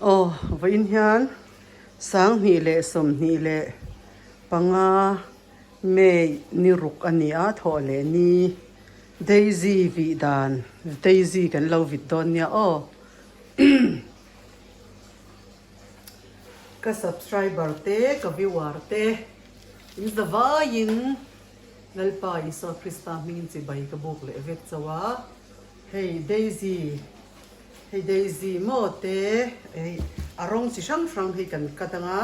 Aw vawiin hian 2025 May ni ruk a ni a thawh leh ni Daisy vih dan Daisy kan lo vit dawn nia aw. Ka subscriber te ka viewer te in zavaiin Lalpa Isua Krista hmingin chibai ka buk leh vek chauh a, hei Daisy, hei Daisy maw te hei a rawng chi hrang hrang hei kan cut anga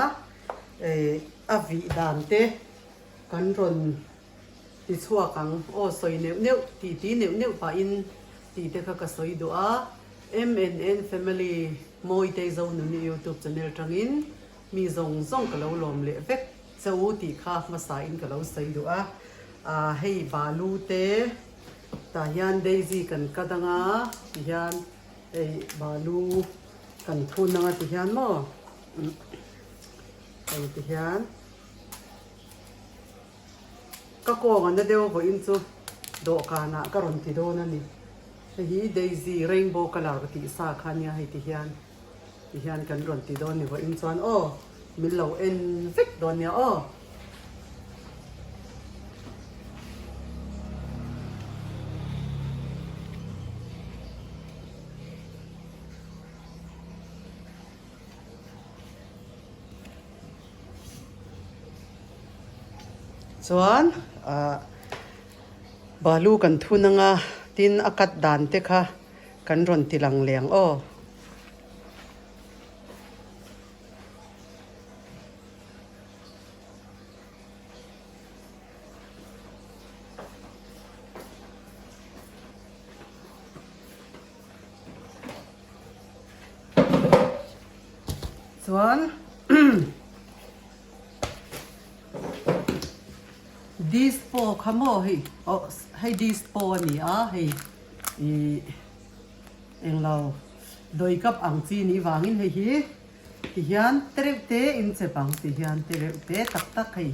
eh a vih dan te kan rawn ti chhuak ang aw sawi neuh neuh tih ti neuh neuh pahin tih te kha ka sawi duh a, MNN Family Mawitei Zonuni YouTube channel tangin mi zawng zawng ka lo lawm leh vek. Che u tih kha hmasa in ka lo sawi duh a, ah hei balu te tah hian daisy kan cut anga ti hian hei balu kan thun anga ti hian maw hei ti hian ka kawng a na deuh vawiin chu dawhkan ah ka rawn ti dawn a ni hei hi daisy rainbow colour ka tih sa kha nia hei ti hian. Ti hian kan rawn ti dawn ni vawiin chuan aw min lo en vek dawn nia aw. Chuan ah balu kan thun anga tin a cut dan te kha kan rawn ti lang leng aw. Chuan dispo kha maw hei aw hei dispo a ni a hei ih. Englo dawikap ang chi nih vangin hei hi ti hian te reuh te in chep ang ti hian te reuh te tak tak hei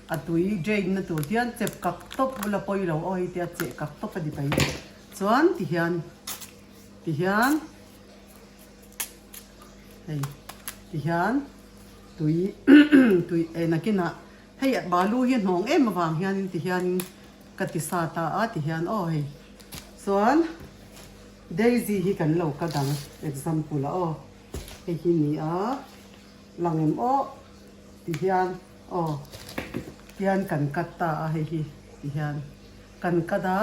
a tui drain na tur hian chep kak tawp bula pawi lo aw hei tia cheh kak tawp a ni mai chuan ti hian ti hian hei ti hian tui tui eh nakinah hei balu hi a hnawng em avang hianin ti hianin ka ti sa ta a ti hian aw hei. Chuan Daisy hi kan lo ka dang example ah aw hei hi ni a lang em aw ti hian aw tihian kan cut ta a hei hi ti hian kan cut a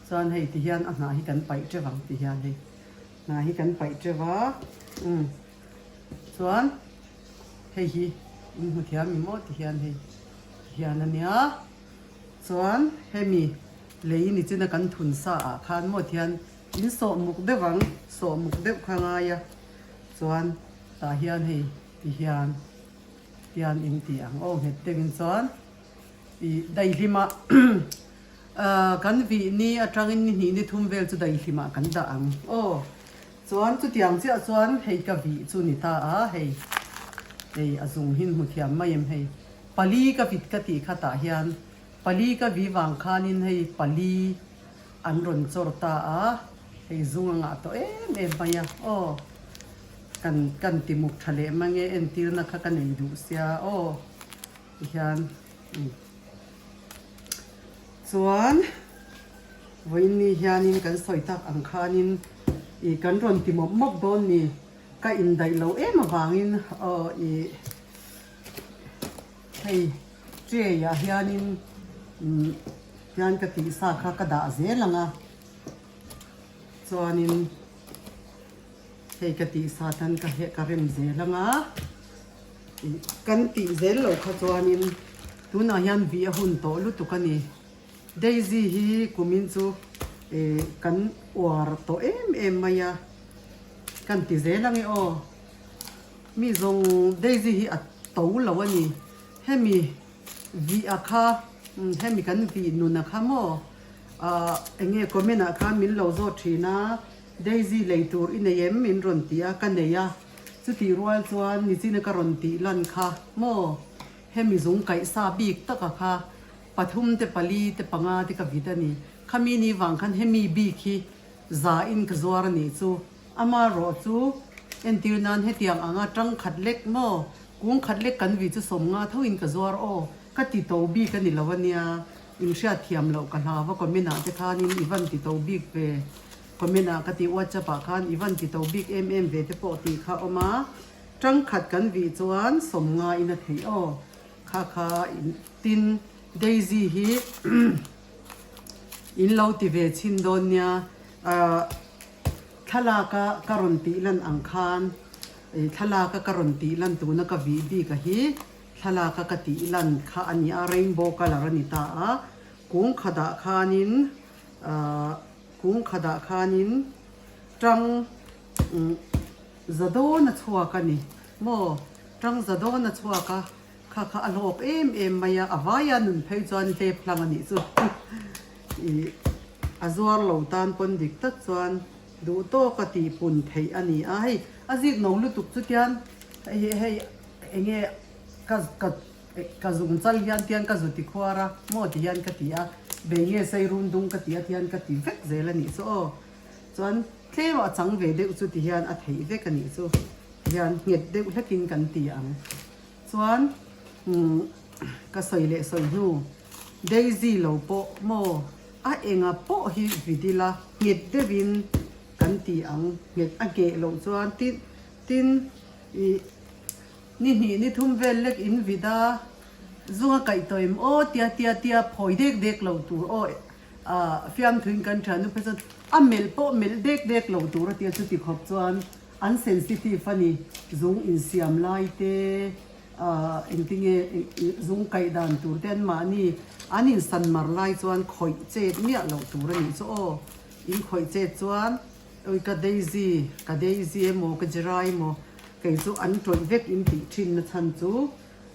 chuan hei ti hian a hnah hi kan paih teuh ang ti hian hei hnah hi kan paih teuh a umm chuan hei hi in hmu thiam em aw ti hian hei ti hian a nia. Chuan hemi lei ni china kan thun sa ah khan maw thian in sawh muk deuh ang, sawh muk deuh kha ngai a, chuan tah hian hei ti hian hian in ti ang aw nghet deuhin chuan ih daihlim ah kan vih ni atangin ni hnih ni thum vel chu daihlim ah kan dah ang aw, chuan chutiang chiah chuan hei ka vih chu ni ta a hei hei a zung hin hmu thiam mai em hei. Pali ka vit ka tih kha tah hian pali ka vi vang khanin hei pali an rawn chawr ta a, hei zung a ngah tawh em em mai a aw kan kan ti muk tha leh mang e entirna kha ka nei duh sia aw tihian umm chuan vawiin ni hianin kan sawi tak ang khanin ih kan rawn ti mawp mawp dawn ni ka indaih lo em avangin aw ih. Hei tray ah hianin umm hian ka tih sa kha ka dah zel ang a chuanin hei ka tih sa tan ka heh ka rem zel ang a ih kan tih zel loh kha chuanin tunah hian vih a hun tawh lutuk a ni Daisy hi kumin chu ih kan uar tawh em em mai a kan ti zel ang e aw. Mi zawng Daisy hi a to lo a ni. Hemi vih a kha, hemi kan vih nun a kha maw? Ahh enge comment ah khan min lo zawt thin a, Daisy lei tur i nei em min rawn ti a, ka nei a. Chutih rual chuan nichina ka rawn tih lan kha maw? Hemi zung kaih sa bik tak a kha pathum te pali te panga te ka vit a ni. Khami ni vang khan hemi bik hi za in ka zuar a nih chu. Amaherawh chu. Entir nan hetiang anga tang khat lek maw kung khat lek kan vi chu 50 thoin ka zuar aw ka ti to bik a ni lo ania in hriat thiam loh ka hlau a comment ah te khanin i van ti to bik ve comment ah ka ti whatsapp ah khan i van ti to bik em em ve te pawh tih kha awm a tang khat kan vih chuan 50 in a theih aw kha kha tin Daisy hi in lo ti ve chhin dawn nia ahh. Thlalaka ka rawn tih lan ang khan ih thlalaka ka rawn tih lan tuna ka vih bik a hi thlalaka ka tih lan kha a ni a, rainbow colour a ni ta a, kung khatah khanin ahh kung khatah khanin tang umm za dawn a chhuak a ni maw tang za dawn a chhuak a kha kha a hlawk em em mai a, a vaia nun phei chuan hlep hlang a nih chu ih. A zuar lo tan pawn dik tak chuan duh tawk a tih pun theih a ni a, hei a zik no lutuk chu tian hei hei eng nge ka ka ka zung chal hian tian ka zu ti khuar a maw ti hian ka ti a, bei nge sei run dung ka ti a tian ka ti vek zel a nih chu aw. Chuan tlem a chang ve deuh chu ti hian a theih vek a nih chu ti hian nghet deuh hlekin kan ti ang. Chuan umm ka sawi leh sawi hnu Daisy lo pawh maw a enga pawh hi vidila nghet deuhin kan ti ang nghet a ngheh loh chuan tin tin ih ni hnih ni thum vel lek in vida zunga kaih tawh em aw tia tia tia phawi dek dek lo tur aw ah fiamthuin kan thian nu phei chuan a melh pawh melh dek dek lo tur a tia chuti khawp chuan an sensitive a ni zung insiam lai te. Ahh engtinge zung kaih dan tur te an mahni an insan mar lai chuan khawih chet miah loh tur a nih chu aw. In khawih chet chuan ui ka Daisy, ka Daisy emaw ka Jerai emaw kei chu an tawih vek in tih thin na chhan chu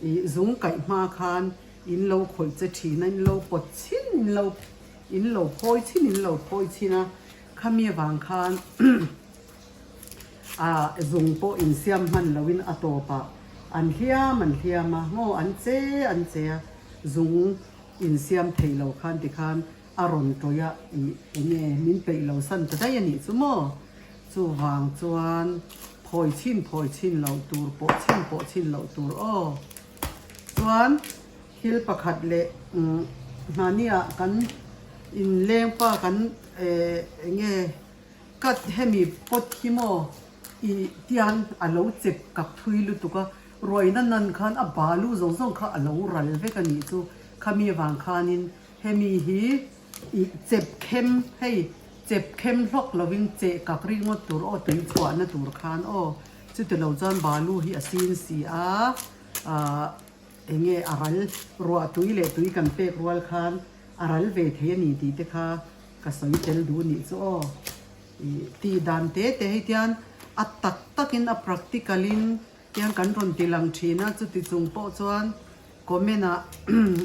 ih zung kaih hma khan in lo khawih che thin a, in lo pawt chhin in lo in lo phawi chhin in lo phawi chhin a khami avang khan A zung pawh insiam hman loin a tawpah an hliam an hliam a, ngaw an che an che a, zung insiam thei lo khan tikhan a rawn tawih a, ih enge min peih lo san ta daih a nih chu maw? Chuvang chuan phawi chhin phawi chhin loh tur, pawh chhin pawh chhin loh tur aw. Chuan thil pakhat leh hmahniah kan inlengpa kan eh enge Cut hemi pot hi maw i tian a lo chep kak thui lutuk a, ruaina nan khan a balu zawng zawng kha a lo ral vek a nih chu. Khami avang khanin hemi hi i chep khem hei chep khem hlawk lovin cheh kak ri ngawt tur aw tui chhuahna tur khan aw chuti lo chuan balu hi a sin si a ah enge a ral ruah tui leh tui kan pek rual khan a ral ve thei a ni tih te kha Ka sawi tel duh nih chu aw. Ih tih dan te te hei tian a tak takin a practical in tiang kan rawn ti lang thin a, chuti chung pawh chuan comment ah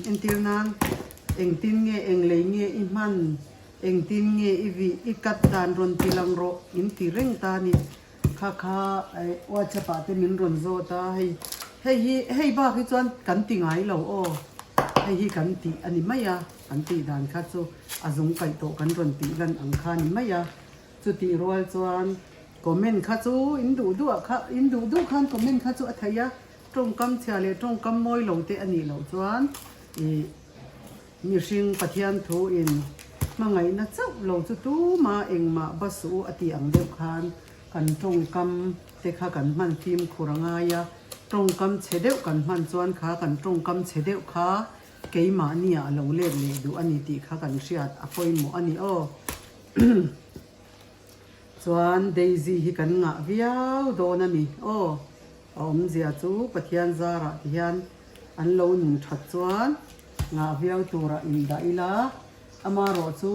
entir nan engtin nge eng lei nge i hman, engtin nge i vih i cut dan rawn ti lang rawh in ti reng ta a ni. Kha kha WhatsApp ah te min rawn zawt a, hei hei hi hei bak hi chuan kan ti ngai lo aw, hei hi kan tih a ni mai a, kan tih dan kha chu a zung kaih tawh kan rawn tih lan ang kha a ni mai a, chutih rual chuan comment kha chu in duh duh ah kha in duh duh khan comment kha chu a theih a, tawngkam chhia leh tawngkam mawi lo te a nih loh chuan ih. Mihring Pathian thu in hmangaihna chauh lo chu tuma engmah ba suh u a tih ang deuh khan kan tawngkam te kha kan hman fimkhur a ngai a, tawngkam chhe deuh kan hman chuan kha kan tawngkam chhe deuh kha keimahni ah lo let leh duh a ni tih kha kan hriat a pawimawh a ni aw. Chuan Daisy hi kan ngah viau dawn a ni aw. A awmzia chu Pathian zarah ti hian an lo nun that chuan ngah viau turah indah ila, amarawh chu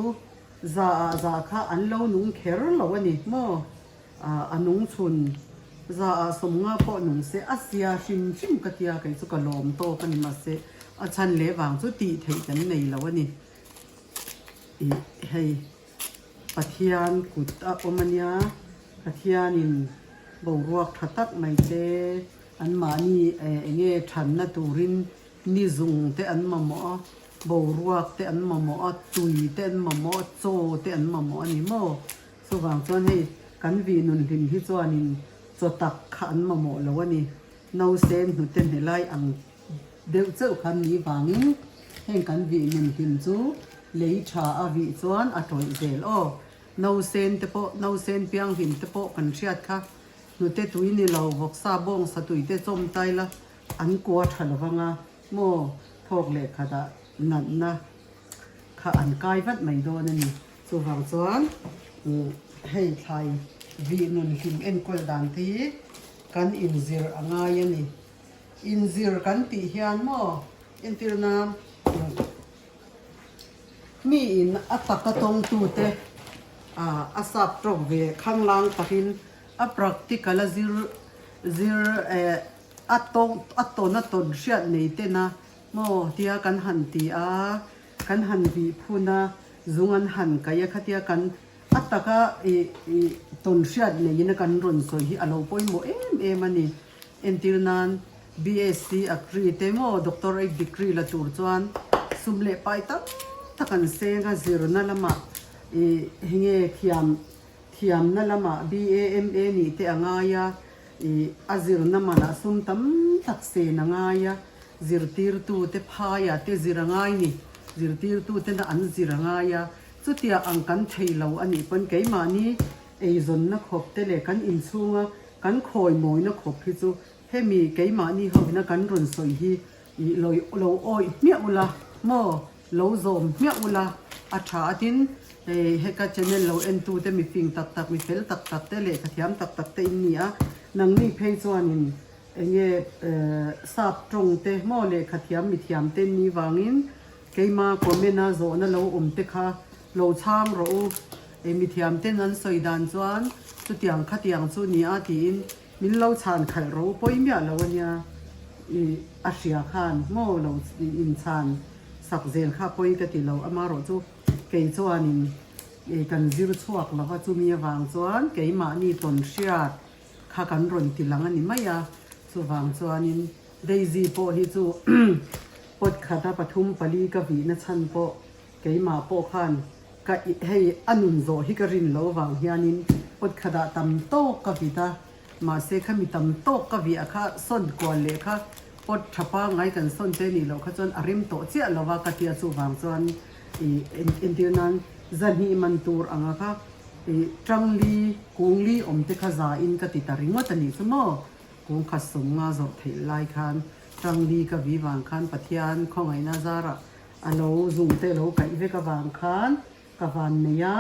za ah za kha an lo nung kher lo a ni maw? A nung chhun za ah 50 pawh nung se a zia hrim hrim ka tia kei chu ka lawm tawk a ni mahse a chhan leh vang chu tih theih kan nei lo a ni. Ih hei. Pathian kut a awm a nia, Pathianin boruak tha tak mai te anmahni eng nge thanna turin ni zung te an mamawh a, boruak te an mamawh a, tui te an mamawh a, chaw te an mamawh a ni maw? Chuvang chuan hei kan vih nun hlim hi chuanin. Chaw tak kha an mamawh lo a ni. Nausen hnute hnelai ang deuh chauh khan ni vangin heng kan vih nun hlim chu lei tha a vih chuan a tawih zel aw. Nausen te pawh, nausen pianghlim te pawh kan hriat kha hnute tui ni lo, vawksa bawng satui te chawm tai la an kua tha lo vang a maw thawk leh khatah natna kha an kai vat mai dawn a ni. Chuvang chuan hei thlai vih nun hlim enkawl dan te hi kan inzir a ngai a ni. Inzir kan tih hian maw entir nan mi in a taka tawngtute a sap tawk ve khanglang takin a practical a zir zir a tawng a tawn a tawn hriat nei tena maw tia kan han ti a. Kan han vih phun a, zung an han kaih a, khatia kan a taka ih ih tawn hriat neiin a kan rawn sawi hi a lo pawimawh em em a ni. Entir nan BSc Agri te maw Doctorate degree la tur chuan sum leh pai tam tak an seng a, zirna lamah ih enge thiam thiamna lamah BA, MA nih te a ngai a, ih a zirna manah sum tam tak sen a ngai a, zirtirtute phaiah te zir a ngai ni, zirtirtutena an zir a ngai a, chutia ang kan thei lo a nih pawn keimahni eizawnna khawp te leh kan inchhunga kan khawi mawina khawp hi chu hemi keimahni hovina kan rawn sawi hi ih lo lo awih hmiah ula maw lo zawm hmiah ula a tha a tin hei heka channel lo entute mi fing tak tak mi fel tak tak te leh khathiam tak tak te in ni a nangni phei chuanin Enge sap tawng te maw lehkha thiam mi thiam te ni vangin keima comment a zawhna lo awm te kha lo chhang rawh u. Ei mi thiam ten an sawi dan chuan chutiang khatiang chu ni a tiin min lo chhan khalh rawh u pawi miah lo ania i a hria khan maw lo inchhan sak zel kha pawi ka ti lo amarawh chu kei chuanin kan zir chhuak lova chumi avang chuan keimahni tawn hriat kha kan rawn ti lang a ni mai a, chuvang chuanin Daisy pawh hi chu pot khata pathum pali ka vihna chhan pawh keimah pawh khan ka hei a nun zawh hi ka rin loh vang hianin pot khatah tam tawk ka vit a, mahse khami tam tawk ka vih a kha sawn kual leh kha pot tha pangngai kan sawn te nih loh kha chuan a rem tawh chiah lo a ka tia chuvang chuan ih entir nan zahnih man tur anga kha Ih, Tangli, Kungli awm te kha za in ka ti ta ringawt a nih chu maw? Kung khat sawm nga zawrh theih lai khan Tangli ka vi vang khan Pathian khawngaihna zarah a lo zung te lo kaih vek avang khan ka van nei a,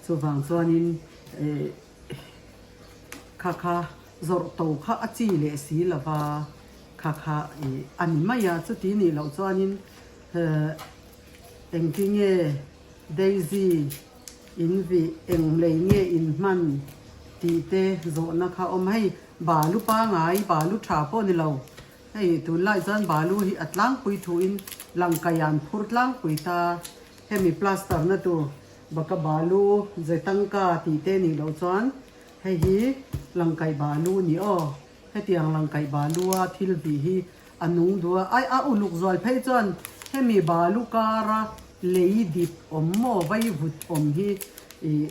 chuvang chuanin ih kha kha zawrh to kha a chi leh si lova kha kha ih a ni mai a, chuti nih loh chuanin engtinge Daisy, in vih eng lei nge in hman tih te zawhna kha awm. Hei balu pangai, balu tha pawh ni lo. Hei tunlai chuan balu hi a tlangpui thuin langkaian phur tlangpui ta. Hemi plaster na tur baka balu ze tangka tih te nih loh chuan hei hi langkaih balu ni aw. Hetiang langkaih balua thil vih hi A nung duh a, ai a uluk zual phei chuan hemi balu kara lei dip awm maw vai vut awm hi ih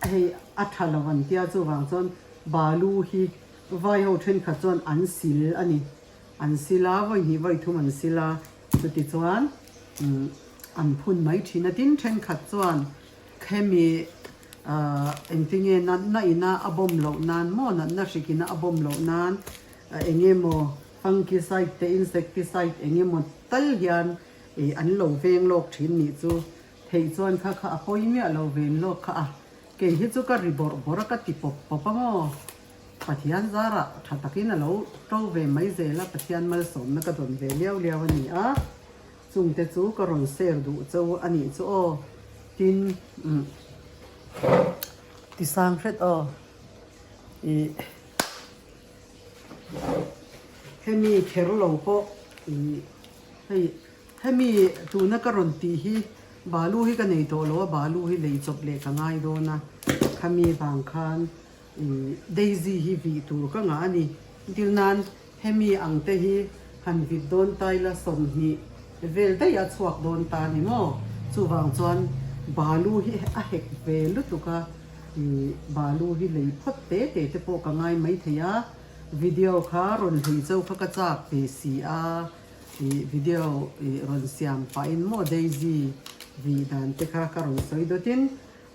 hei a tha lo an tia chuvang chuan balu hi vai ho thenkhat chuan an sil a ni. An sil a, vawi hnih vawi thum an sil a, chuti chuan an phun mai thin a. Tin thenkhat chuan hemi ah engtinge natna ina a bawm loh nan maw natna hrik ina a bawm loh nan eng emaw Fungicide te insecticide eng emaw tal hian ih an lo veng lawk thin nih chu theih chuan kha kha a pawi miah lo ven lawk kha a, kei hi chu ka ri bawrh bawrh a ka ti pawp pawp a maw? Pathian zarah tha takin a lo to ve mai zel a, Pathian malsawmna ka dawn ve liau liau a ni a, chungte chu ka rawn share duh cho a nih chu aw, tin umm tisang hret aw ih. Hemi kher lo pawh ih hei hemi tuna ka rawn tih hi balu hi ka nei tawh lo a balu hi lei chawp leh ka ngai dawn a khami vang khan ih daisy hi vih tur ka ngah a ni entir nan hemi ang te hi han vit dawn ta ila 20 vel daih a chhuak dawn ta a ni maw chuvang chuan balu hi a hek ve lutuk a. Ih balu hi lei phawt te te te pawh ka ngai mai thei a, video kha rawn hlui chauh kha ka chak ve si a, ih video ih rawn siam pahin maw Daisy vih dan te kha ka rawn sawi dawtin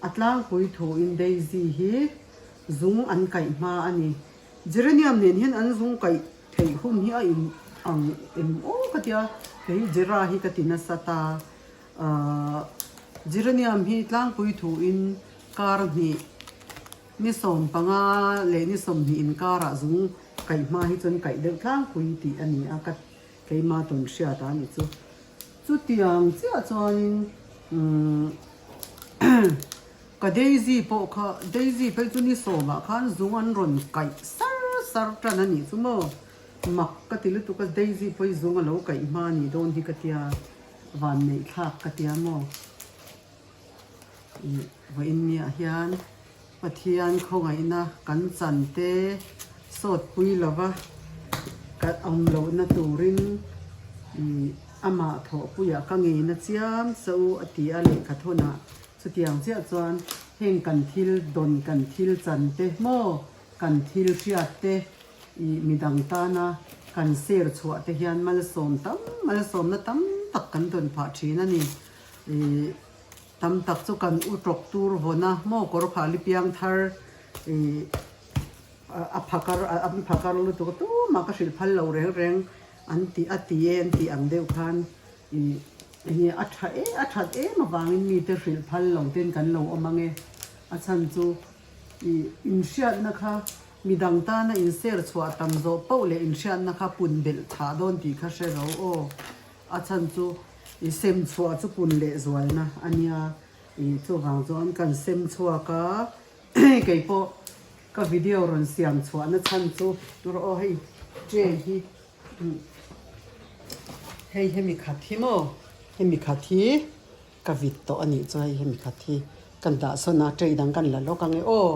a tlangpui thuin Daisy hi zung an kaih hma a ni. Geranium nen hian an zung kaih theih hun hi a in ang em aw ka tia, kei Gera hi ka ti nasa ta. Ahh Geranium hi tlangpui thuin kar hnih ni 15 leh ni 20 inkarah zung kaih hma hi chuan kaih deuh tlangpui tih a ni a, ka keima tawn hriat a ni chu. Chutiang chiah chuanin umm ka Daisy pawh kha Daisy phei chu ni sawmah khan zung an rawn kaih sar sar tan a nih chu maw mak ka ti lutuk a Daisy pawh hi zung a lo kaih hma a nih dawn hi ka tia. Vanneih thlak ka tia maw? Ih vawiin miah hian Pathian khawngaihna kan chan te sawt pui lova ka awm lohna turin ih amah thawhpuiah ka ngeina chiam che u a ti a lehkha thawnah chutiang chiah chuan heng kan thil dawn kan thil chan te maw kan thil hriat te I midang tana kan ser chhuah te hian malsawm tam, malsawmna tam tak kan dawn phah thin a ni. I tam tak chu kan u tawk tur vawn a, maw kawr phah li piang thar i a phakar an phakar lutuk a tumah ka hrilh phal lo reng reng an ti a ti e an tih ang deuh khan i enge a tha e a that em avangin mite hrilh phal lo ten kan lo awm ang e. A chhan chu i inhriatna kha Midang tana inser chhuah tam zawh poh leh inhriatna kha pun belh thah dawn tih kha hre ro aw. A chhan chu i sem chhuah chu pun leh zualna a nia. I chuvang chuan kan sem chhuak a, kei pawh ka video rawn siam chhuahna chhan chu rawh aw hei tray hi hei hemi khat hi maw hemi khat hi Ka vit tawh a nih chu hei hemi khat hi kan dah sawn a tray dang kan la lawk ang e aw.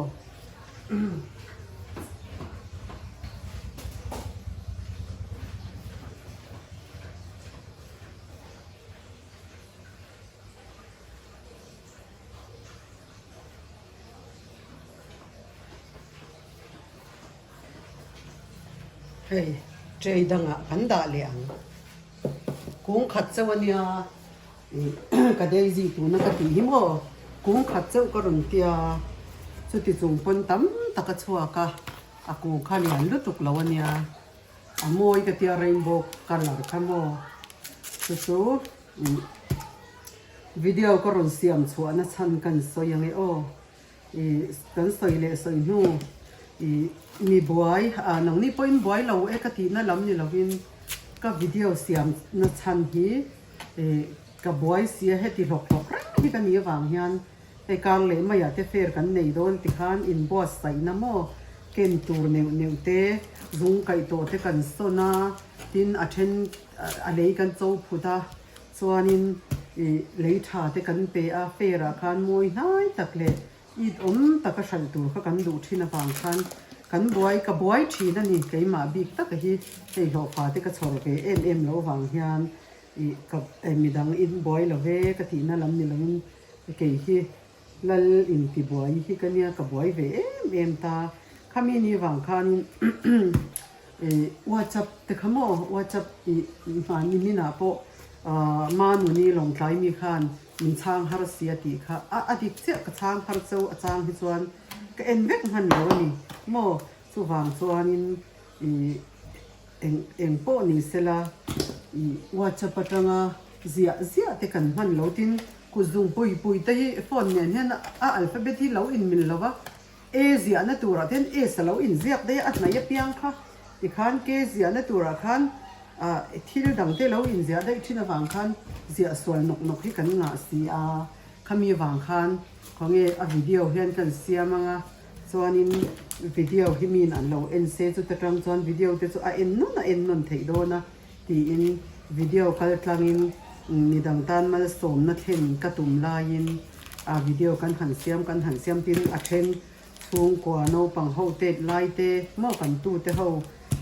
Hei tray dangah kan dah leh ang kung khat chauh a nia. Ka Daisy tuna ka tih hi maw kung khat chauh ka rawn tia chuti chung pawn tam tak a chhuak a, a kung kha lian lutuk lo a nia, a mawi ka tia rainbow colour kha maw chu chu video ka rawn siam chhuahna chhan kan sawi ang e aw. Ih kan sawi leh sawi hnu ih mi buai ah nangni pawhin buai lo e ka tihna lam ni lovin ka video siam na chhan hi ih ka buai sia heti hlawk hlawk reng hi ka nih avang hian hei kar leh maiah te fair kan nei dawn tikhan inbuatsaihna maw ken tur neuh neuh te zung kaih tawh te kan sawn a tin a then a lei kan cho phut a. Chuanin ih lei tha te kan pe a, fair ah khan mawi hnai tak leh it awm taka hralh tur kha kan duh thin avang khan kan buai, ka buai thin a ni, keimah bik taka hi hei hlawhfa te ka chhawr ve em em lo vang hian ih ka midang in buai lo ve ka tihna lam ni lovin kei hi Lal intibuai hi ka nia ka buai ve em em ta, khami ni vang khanin ih WhatsApp te kha maw WhatsApp ih hmani hminah pawh Manuni Lawngtlai mi khan min chhang har si a tih kha a a dik chiah ka chhang har cheu a chang hi chuan ka en vek hman lo a ni maw chuvang chuanin ih Eng eng pawh ni sela ih WhatsApp atanga ziah ziah te kan hman lo tin kut zung pui pui te hi phone nen hian a alphabet hi lo inmil lo va, A ziahna turah te hian S a lo inziak daih a, a hnaih apiang kha tikhan K ziahna turah khan ah thil dang te lo inziah daih thin avang khan ziah sual nawk nawk hi kan ngah si a, khami avang khan khawnge a video hian kan siam anga. Chuanin video hi miin an lo en se chuta tang chuan video te chu a en nawn a en nawn theih dawn a tiin video kal tlangin midang tan malsawmna thlen ka tum laiin a video kan han siam kan han siam tin a then chhungkua naupang ho tet lai te maw kan tute ho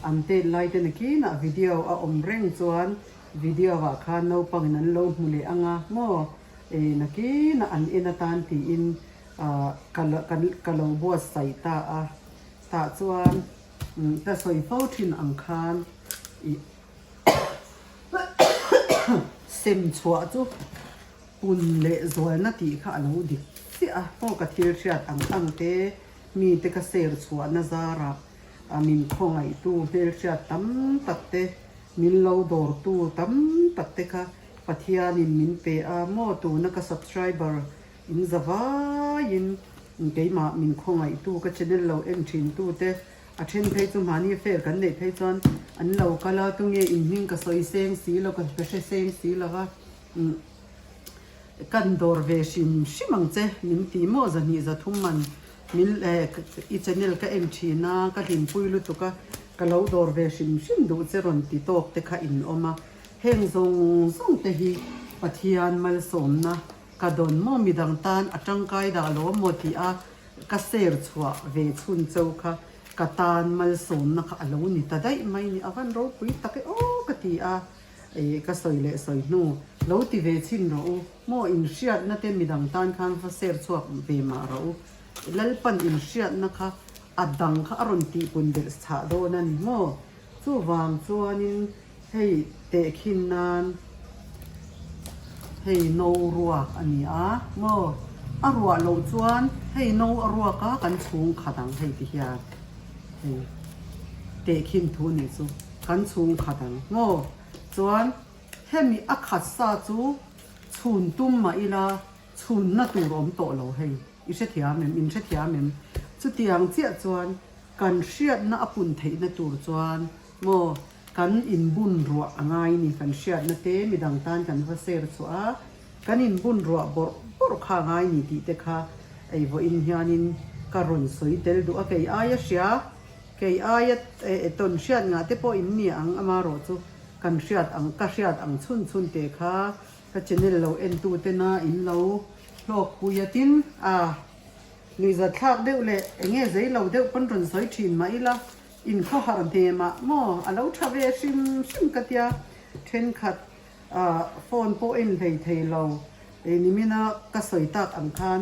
an tet lai te nakinah video a awm reng chuan video ah khan naupangin an lo hmu leh anga maw nakinah an en atan tiin. Ka ka lo buatsaih ta a, tah chuan ka sawi fo thin ang khan ih sem chhuah chu pun leh zualna tih kha a lo dik chiah a, maw ka thil hriat ang ang te mite ka ser chhuahna zarah min khawngaihtu hmelhriat tam tak te min lo dawrtu tam tak te kha Pathianin min pe a, maw tuna ka subscriber In za vaiin keimah min khawngaihtu ka channel lo en thintu te a then phei chu mahni fair kan neih phei chuan an lo kal a tunge in hming ka sawi seng si lo ka hre seng si lo va kan dawr ve hrim hrim ang che min ti maw zahnih zathum man min i channel ka en thin a ka hlimpui lutuk a ka lo dawr ve hrim hrim duh che rawn ti tawk te kha in awm a heng zawng zawng te hi Pathian malsawmna Ka dawn maw midang tan a tangkai dah lo maw tih a ka ser chhuah ve chhun cheu kha ka tan malsawmna kha a lo ni ta daih mai ni a van ropui tak e aw ka ti a ih ka sawi leh sawi hnu lo ti ve chhin rawh u maw inhriatna te midang tan khan va ser chhuak ve mah rawh u Lalpan inhriatna kha a dang kha a rawn tihpun belh chhah dawn a ni maw chuvang chuanin Hei tehkhin nan hei no ruak a ni a maw a ruah loh chuan hei no a ruak a kan chhung khat ang hei ti hian hei tehkhin thu nih chu kan chhung khat ang maw chuan hemi a khat sa chu chhun tum mah ila chhunna tur awm tawh lo hei i hrethiam em in hrethiam em chutiang chiah chuan kan hriatna a pun theihna tur chuan Maw, kan inbun ruah a ngai ni, kan hriatna te midang tan kan va ser chhuah a, kan inbun ruah bawrh bawrh kha a ngai ni tih te kha ei vawiin hianin ka rawn sawi tel duh a, kei aia hria, kei aia tawn hriat ngah te pawh in ni ang amarawh chu kan hriat ang, ka hriat ang chhun chhun te kha ka channel lo entu tena in lo hlawkpui a tin a, nuihzatthlak deuh leh enge zei lo deuh pawn rawn sawi thin mah ila. In khawhar hnemah maw a lo tha ve hrim hrim ka tia, thenkhat phone pawh en hlei thei lo nimina ka sawi tak ang khan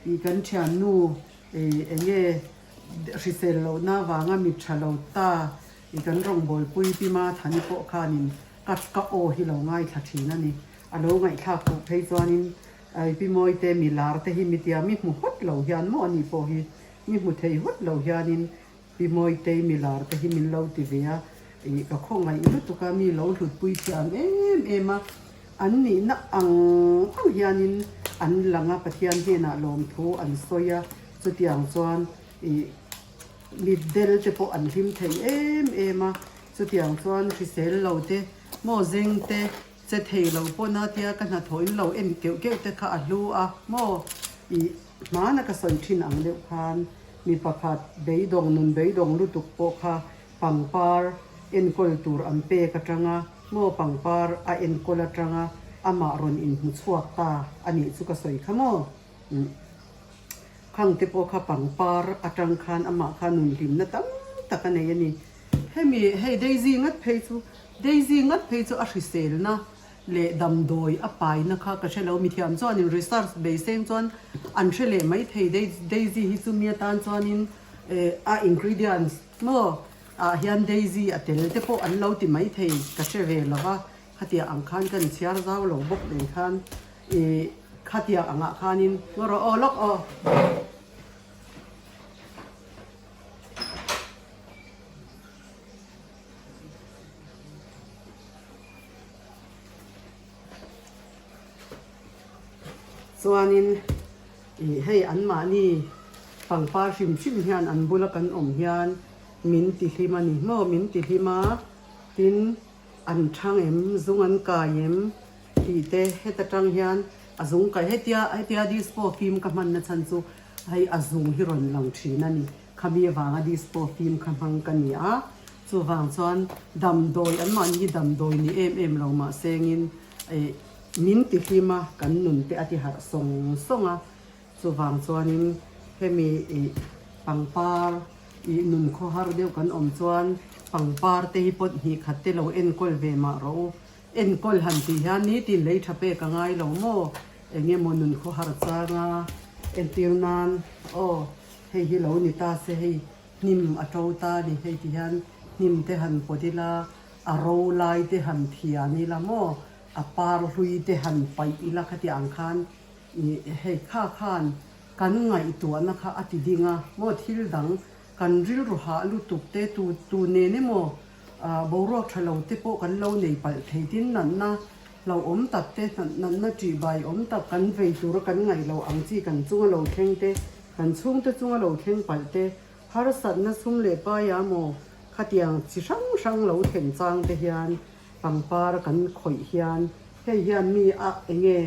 ih kan thiannu enge hrisel lohna vanga mit tha lo ta ih kan rawngbawlpui Pima Thani pawh khanin ka ka aw hi lo ngaithla thin a ni, a lo ngaihthlak duh phei chuanin Pimawite milar te hi mitia mi hmu hawt lo hian maw ani pawh hi mi hmu thei hawt lo hianin Pi Mawitei milar te hi min lo ti ve a, ih ka khawngaih lutuk a, mi lo hlutpui thiam em em a, an nihna ang ang hianin an lang a, Pathian hnenah lawmthu an sawi a, chutiang chuan ih mitdel te pawh an hlim thei em em a, chutiang chuan hrisel lo te, maw zeng te, che thei lo pawn a tia ka hnathawh in lo en keuh keuh te kha a hlu a, maw ih hmana ka sawi thin ang deuh khan. Mi pakhat beidawng nun beidawng lutuk pawh kha pangpar enkawl tur an pek atanga maw pangpar a enkawl atanga amah rawn inhmu chhuak ta a nih chu ka sawi kha maw? Umm khang te pawh kha pangpar atang khan amah kha nun hlimna tam tak a nei a ni. Hemi hei Daisy ngat phei chu Daisy ngat phei chu a hriselna leh damdawi a paina kha ka hre lo, mithiam chuanin research beiseng chuan an hre leh mai thei Daisy hi chu mi atan chuanin a ingredients maw ah hian Daisy a tel te pawh an lo ti mai thei ka hre ve lo va, khatiang ang khan kan chhiar zau lo bawk nen khan ih khatiang angah khanin ngaw rawh aw lawk aw. Chuanin ih hei anmahni pangpar hrim hrim hian an bula kan awm hian min ti hlim a ni maw min ti hlim a tin an thang em zung an kai em tih te heta tang hian a zung kai hetia hetia dispo fim ka hman na chhan chu hei a zung hi rawn lang thin a ni. Khami avanga dispo fim kha hmang ka ni a, chuvang chuan damdawi anmahni hi damdawi ni em em lo mah sengin ih min ti hlim a, kan nun te a ti harh sawng sawng a, chuvang chuanin hemi ih pangpar ih nun khawhar deuh kan awm chuan pangpar te hi pawt hnih khat te lo enkawl ve mah rawh u, enkawl han tih hian nitin lei tha pek a ngai lo maw, eng emaw nun khawhar changa. Entir nan aw hei hi lo ni ta se hei hnim a to ta a ni hei ti hian hnim te han pawt ila a ro lai te han thian ila maw a par hlui te han paih ila khati ang khan ih hei kha khan kan ngaihtuahna kha a ti ding a maw thil dang kan rilru hah lutuk te tu tu nen emaw ah boruak tha lo te pawh kan lo nei palh thei tin natna hlauhawm tak te natna tih bai awm tak kan vei tura kan ngaih loh ang chi kan chunga lo thleng te kan chhungte chunga lo thleng palh te harsatna sum leh paia maw khatiang chi hrang hrang lo thlen chang te hian pangpar kan khawih hian hei hian mi a enge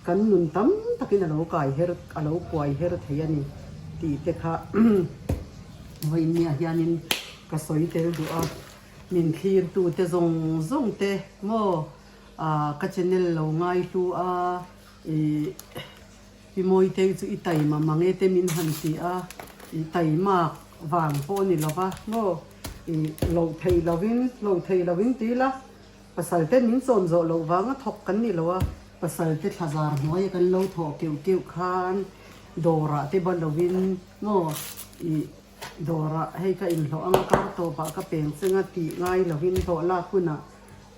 kan nun tam takin a lo kai her a lo kuai her thei a ni tih te kha vawiinniah hianin ka sawi tel duh a min thlirtu te zawng zawng te maw ah ka channel lo ngai hlu a ih Pi Mawitei chu i taima mang e te min han ti a, i taimak vang pawh a ni lo va maw, i loh theih lovin, loh theih lovin ti ila, pasal te min chawn zawh loh vanga thawk kan ni lo a, pasal te thla zar hnuaia kan lo thawh keuh keuh khan dawrah te ba lovin maw, i dawrah hei ka inhlawh anga kar tawpah ka peng cheng a tih ngai lovin hlawh lak hunah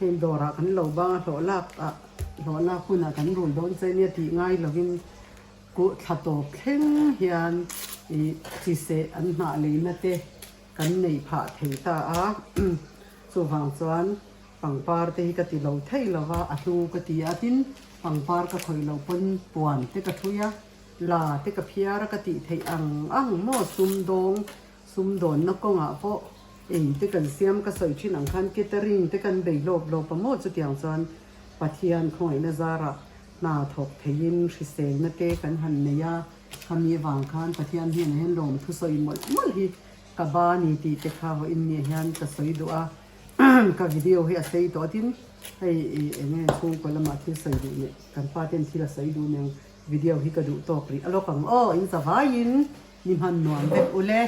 Heng dawrah kan lo bang a, hlawh lak ah hlawh lak hunah kan rul dawn che nia tih ngai lovin kuh thla tawp thleng hian ih chi seh an hnah leina te kan neih phah thei ta a. Chuvang chuan pangpar te hi ka ti lo thei lo va, a hlu ka ti a, tin pangpar ka khawih loh pawn puan te ka thui a, la te ka phiar a ka tih theih ang ang maw sumdawng Sumdawnna kawngah pawh ei te kan siam ka sawi thin ang khan catering te kan bei lawp lawp a maw chutiang chuan Pathian khawngaihna zarah hna thawk theiin hriselna te kan han nei a, khami avang khan Pathian hnenah hian lawmthu sawi mawlh mawlh hi ka ba ni tih te kha vawiin nia hian ka sawi duh a, ka video hi a sei tawh a tin hei eng nge chhungkaw lamah thil sawi duh leh kan pa ten thil a sawi duh nen video hi ka duh tawk rih a lawk ang aw in zavaiin. Ni hman nuam vek ule.